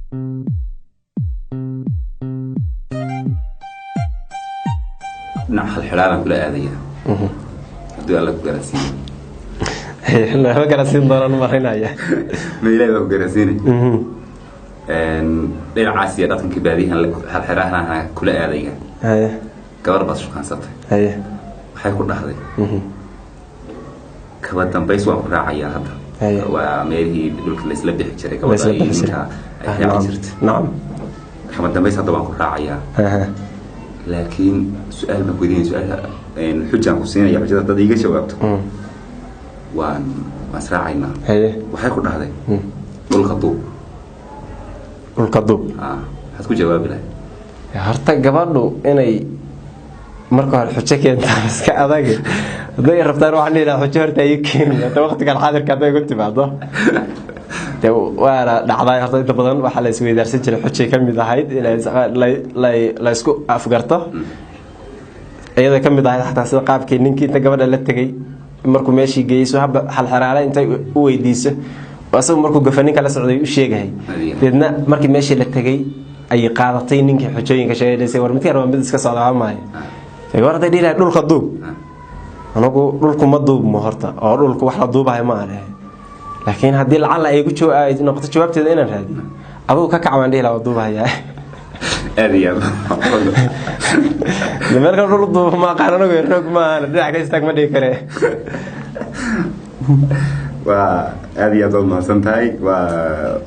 Dhinac halxidhaalaan kula aadaya hadduu Alla ku garansiiyo. Waxba garansiin doonaan u marinaya. Ma Ilahi baa ku garansiinay. Dhinacaas iyo dhaqankii baadiyahan halxidhaalahan kula aadaya. Gabar baad shukaansatay. Waxay ku dhahday, kaba dambays waan ku raacayaa hadda. Waa meelihii dhulka laisla bixi jiray, gabadha iyo ninka ay raaci jirtay. Kaba dambays hadda waan ku raacayaa, laakiin su-aal baan ku weydiinaya, su-aasha xujaan ku siinaya, xujada haddaad iiga jawaabto waan israacaynaa. Waxay ku dhahday, dhulka duub. Dhulka duub. Maxaad ku jawaabi lahay? Horta gabadhu inay marka hore xujo keentaan iska adag. Hadday rabtaan waxaan dhihi lahaa xujo horta ii keeni. Hadda waqtigan xaadirka hadday ku timaado, dee waana dhacday. Horta inta badan waxaa la isweydaarsan jiray xujay ka mid ahayd in la isku afgarto, iyada ka mid ahayd xataa sida qaabkii ninkii inta gabadha la tegay markuu meeshii geeyey haba xalxiraale intay u weydiiso, asagu markuu gafa ninka la socday u sheegahay. Deedna markii meeshii la tegay ayay qaadatay ninkii xujooyinka sheegay, war midkaan waa mid iska socda waa maayo. Gabar hadday dhihi lahay dhulka duub, anagu dhulku ma duubmo horta, oo dhulku wax la duubahay ma alehe, laakiin haddii lacalla ay ku ay noqoto jawaabteeda inaan raadiyo, adigu ka kac baan dhihi lahaa, waa duubahayaa. Aad iyo aad. Meel kale dhul duuba ma aqaan anagu, roog maahan, dhinac ka istaag ma dhihi kare. Waa aad iyo aad waad mahadsan tahay. Waa